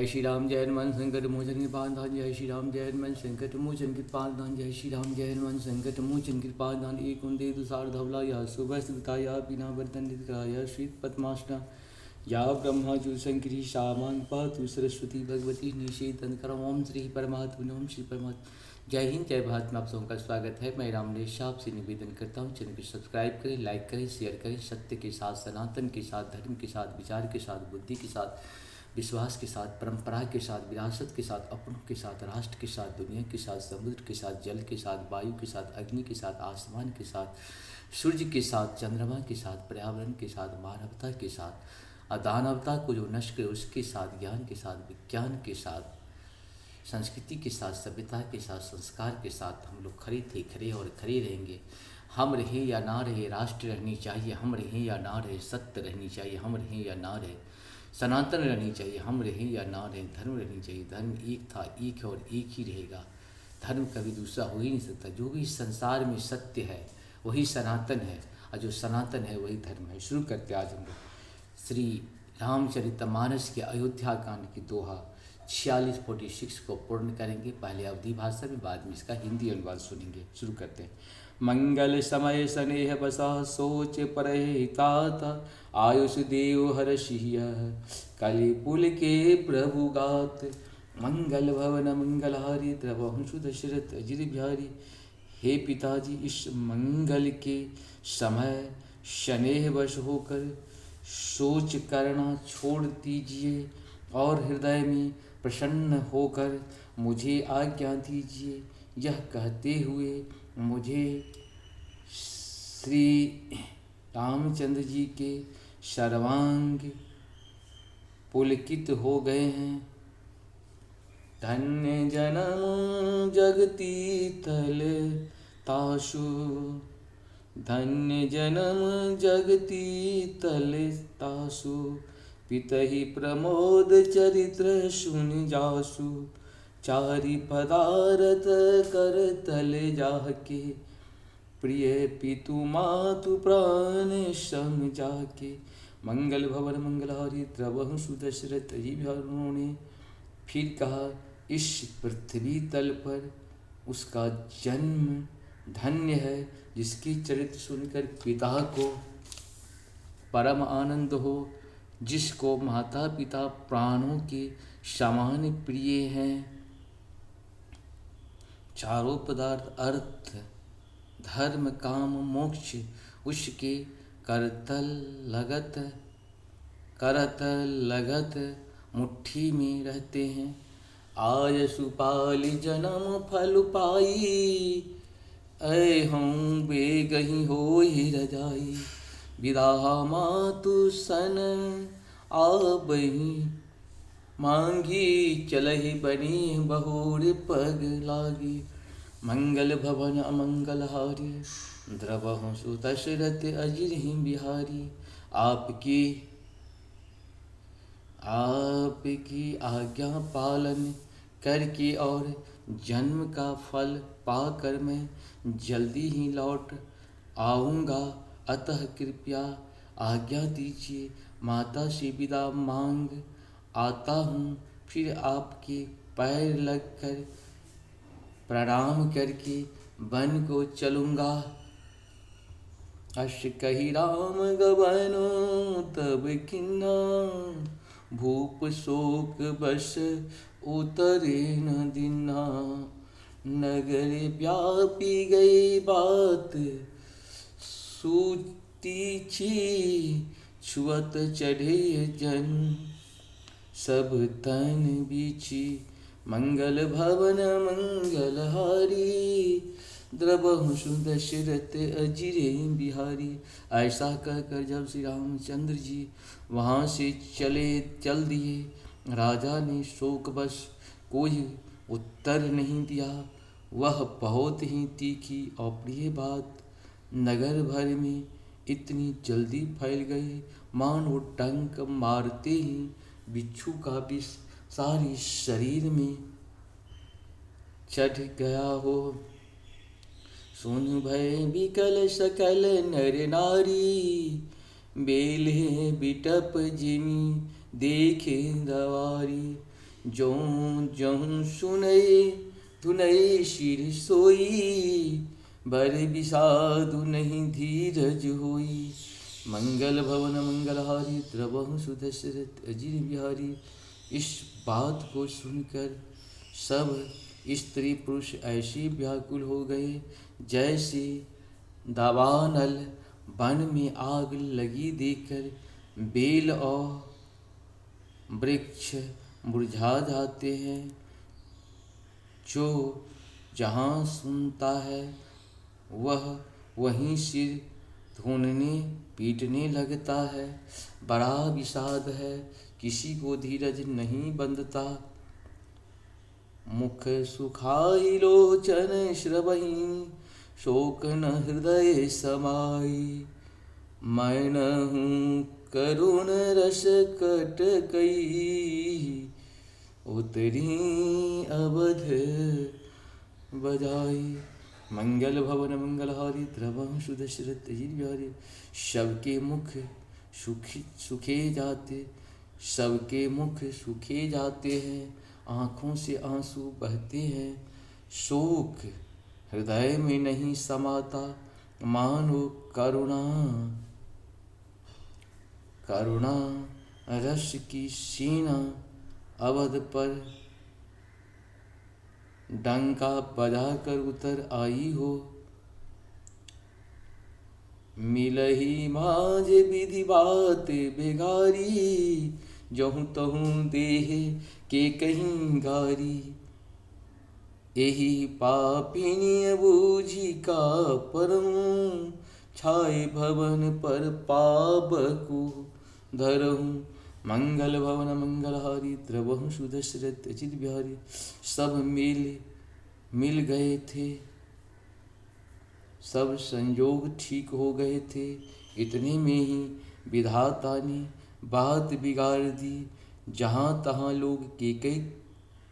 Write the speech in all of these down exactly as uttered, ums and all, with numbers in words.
श्री राम जय हनुमान संकट मोचन कृपाल धाम, जय श्री राम जय हनुमान संकट मोचन कृपाल धाम, जय श्री राम जय हनुमान संकट मोचन कृपाल धाम। एक कुंदे दुसार धवला या सुबह सुता या बिना बर्तन रित करा या श्वेत पद्मासना या ब्रह्मा जो संकरी सामान पातु सरस्वती भगवती निषेधन करा। ओम श्री परमात्मा, ओम श्री परमात्मा। जय हिंद, जय भारत में आप सबका स्वागत है। मैं रामलेश शाह आपसे निवेदन करता हूँ, चैनल को सब्सक्राइब करें, लाइक करें, शेयर करें। सत्य के साथ, सनातन के साथ, धर्म के साथ, विचार के साथ, बुद्धि के साथ, विश्वास के साथ, परंपरा के साथ, विरासत के साथ, अपनों के साथ, राष्ट्र के साथ, दुनिया के साथ, समुद्र के साथ, जल के साथ, वायु के साथ, अग्नि के साथ, आसमान के साथ, सूर्य के साथ, चंद्रमा के साथ, पर्यावरण के साथ, मानवता के साथ, अदानवता को जो नष्ट करे उसके साथ, ज्ञान के साथ, विज्ञान के साथ, संस्कृति के साथ, सभ्यता के साथ, संस्कार के साथ हम लोग खड़े थे, खड़े और खड़े रहेंगे। हम रहें या ना रहें, राष्ट्र रहनी चाहिए, हम रहें या ना रहें, सत्य रहनी चाहिए, हम रहें या ना रहें, सनातन रहनी चाहिए, हम रहें या ना रहें, धर्म रहनी चाहिए। धर्म एक था, एक है और एक ही रहेगा। धर्म कभी दूसरा हो ही नहीं सकता। जो भी संसार में सत्य है, वही सनातन है, और जो सनातन है, वही धर्म है। शुरू करते आज हम लोग श्री रामचरितमानस के अयोध्या कांड की दोहा छियालीस, forty six को पूर्ण करेंगे। पहले अवधी भाषा में, बाद में इसका हिंदी अनुवाद सुनेंगे। शुरू करते हैं। मंगल समय सनेह बसा सोच परहितात, आयुष देव हरषि यह कलि पुलकित प्रभु गात। मंगल भवन मंगलहारी द्रवहु सुदशरथ अजिर बिहारी। हे पिताजी, इस मंगल के समय स्नेहवश होकर सोच करना छोड़ दीजिए और हृदय में प्रसन्न होकर मुझे आज्ञा दीजिए। यह कहते हुए मुझे श्री रामचंद्र जी के सर्वांग पुलकित हो गए हैं। धन्य जन्म जगती तल तासु, धन्य जन्म जगती तल तासु, पितहि प्रमोद चरित्र सुनि जासु। चारि पदारथ कर तल जाके, प्रिय पितु मातु प्राण सम जाके। मंगल भवन मंगलहारी द्रवहु सुदशरथ अजिर बिहारी। उन्होंने फिर कहा, इस पृथ्वी तल पर उसका जन्म धन्य है, जिसकी चरित्र सुनकर पिता को परम आनंद हो, जिसको माता पिता प्राणों के समान प्रिय हैं। चारों पदार्थ, अर्थ, धर्म, काम, मोक्ष उसके करतल लगत, करतल लगत मुट्ठी में रहते हैं। आयसु पालि जनम फल पाई, ऐहउँ बेगहि होई रजाई। बिदाह मातु सन आबहि माँगी, चलहि बनी बहुरि पग लागी। मंगल भवन अमंगल हारी, द्रवहु सु दशरथ अजिर ही बिहारी। आपकी, आपकी आज्ञा पालन करके और जन्म का फल पाकर मैं जल्दी ही लौट आऊँगा, अतः कृपया आज्ञा दीजिए। माता से विदा माँग आता हूँ, फिर आपके पैर लगकर प्रणाम करके वन को चलूँगा। अस कहि राम गवनो तब कीन्हा, भूप शोक बस उतरे न दीन्हा। नगर व्यापी गई बात सूति छी, छुअत चढ़े जन सब तन बीछी। मंगल भवन मंगल हारी, द्रवहु सु दशरथ अजिरे बिहारी। ऐसा कहकर जब श्री रामचंद्र जी वहाँ से चले, चल दिए, राजा ने शोकवश कोई उत्तर नहीं दिया। वह बहुत ही तीखी अप्रिय बात नगर भर में इतनी जल्दी फैल गई, मानो डंक मारते ही बिच्छू का विष सारे शरीर में चढ़ गया हो। सुन भय विकल सकल नर नारी, बेले बिटप जिमि देखे दवारी। जो जहूँ सुनय धुनय सिर सोई, बर विषादु नहीं धीरज होई। मंगल भवन मंगलहारी, द्रवहु सुदशरथ अजिर बिहारी। इस बात को सुनकर सब स्त्री पुरुष ऐसे व्याकुल हो गए, जैसे दावानल वन में आग लगी देखकर बेल और वृक्ष मुरझा जाते हैं। जो जहाँ सुनता है, वह वहीं सिर धूनने पीटने लगता है। बड़ा विषाद है, किसी को धीरज नहीं बंधता। मुख सुखाई लोचन स्रवही, शोक न हृदय समाई। मैं न हूँ करुण रस कटकई, उतरी अवध बजाई। मंगल भवन मंगलहारी, द्रवहु सुदशरथ अजिर बिहारी। सबके मुख सुखी, सुखे जाते, सबके मुख सुखे जाते हैं, आँखों से आँसू बहते हैं। शोक हृदय में नहीं समाता, मानो करुणा, करुणा रस की सेना अवध पर डंका बजाकर उतर आई हो। मिलही माझ विधि बात बिगारी, जहूँ तहूँ देह केकहीं गारी। एही पापिनी बूझी का परहूँ, छाए भवन पर पाबकु धरहूँ। मंगल भवन मंगलहारी, द्रवहु सुदशरथ अजिर बिहारी। सब मिल, मिल गए थे, सब संयोग ठीक हो गए थे। इतने में ही विधाता ने बात बिगाड़ दी। जहाँ तहाँ लोग केकई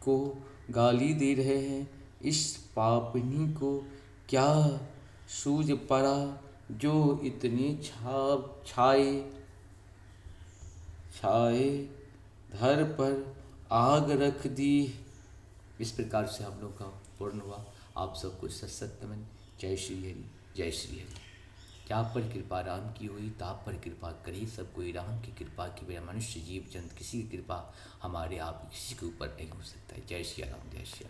को गाली दे रहे हैं। इस पापनी को क्या सूझ पड़ा, जो इतनी छा-, छाए, छाए धर पर आग रख दी। इस प्रकार से हम लोग का पूर्ण हुआ। आप सबको सत सत नमन। जय श्री हरि, जय श्री हरि। क्या पर कृपा राम की हुई, ताप पर कृपा करे सब कोई। राम की कृपा के बिना मनुष्य जीव जंत किसी की कृपा हमारे आप किसी के ऊपर नहीं हो सकता है। जय श्री राम, जय श्री राम।